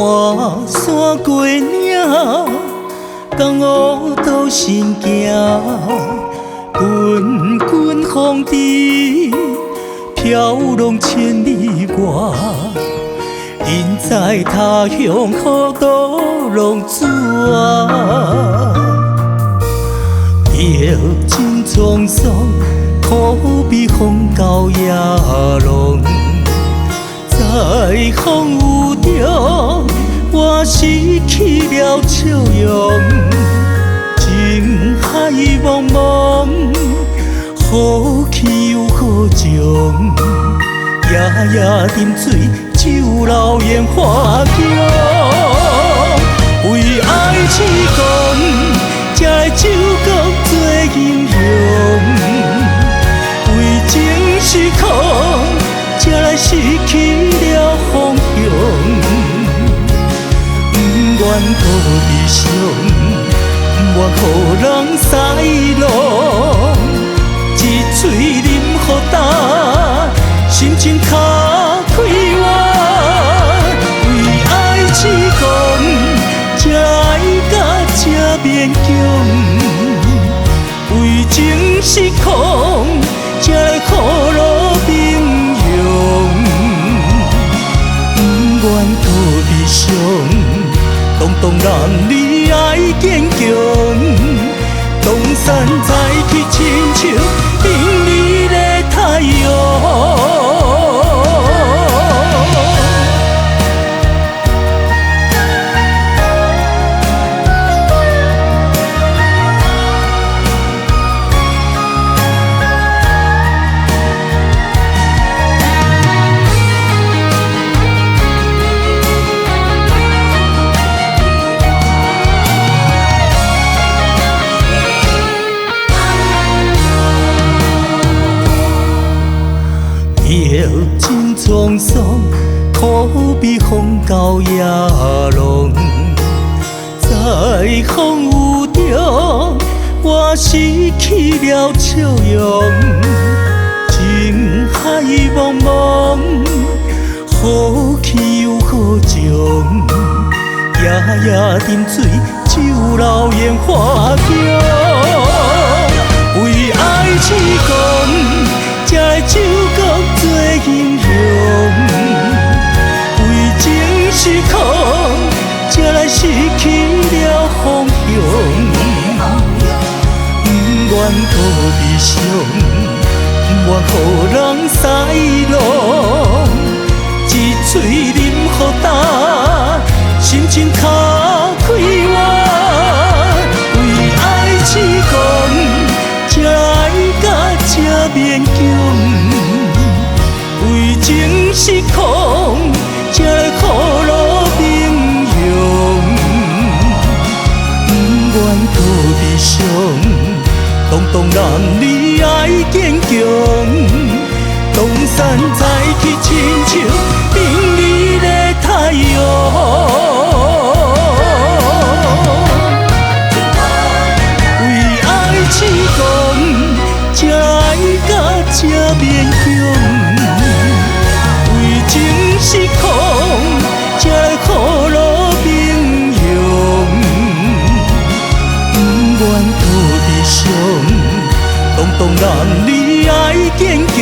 看山过岭，江湖道心行，滚滚风尘，飘浪千里外。人在他乡好多浪子啊，历尽沧桑，可比风高野浪。在风雨中，我失去了笑容。情海茫茫，何去又何从？夜夜沉醉，酒楼烟花香。为爱痴狂，才会酒国做英雄；为情失控，才来失去了方向。不愿阁悲伤，不愿予人屎弄，一喙啉予焦，心情较快活。为爱痴狂，才爱甲这勉强；为情失控，才来苦乐平庸。不愿阁悲伤，动动男儿爱坚强。东山再起，亲像顶日的太阳。历尽沧桑，可比风高野浪。在风雨中，我失去了笑容。情海茫茫，何去又何从？夜夜沉醉，酒楼烟花香。为爱痴狂，才会酒国做英雄；为情失控，才来失去了方向。不愿阁悲伤，不愿予人屎弄，一喙啉予焦，心情较快活。为爱痴狂，才爱甲这勉强；为情失控，才来苦乐平庸。不愿阁悲伤，动动男儿爱坚强。东山再起，亲像顶日的太阳。为爱痴狂，才爱甲这勉强；为情失控，才来苦乐平庸。不愿阁悲伤，动动男儿爱坚强。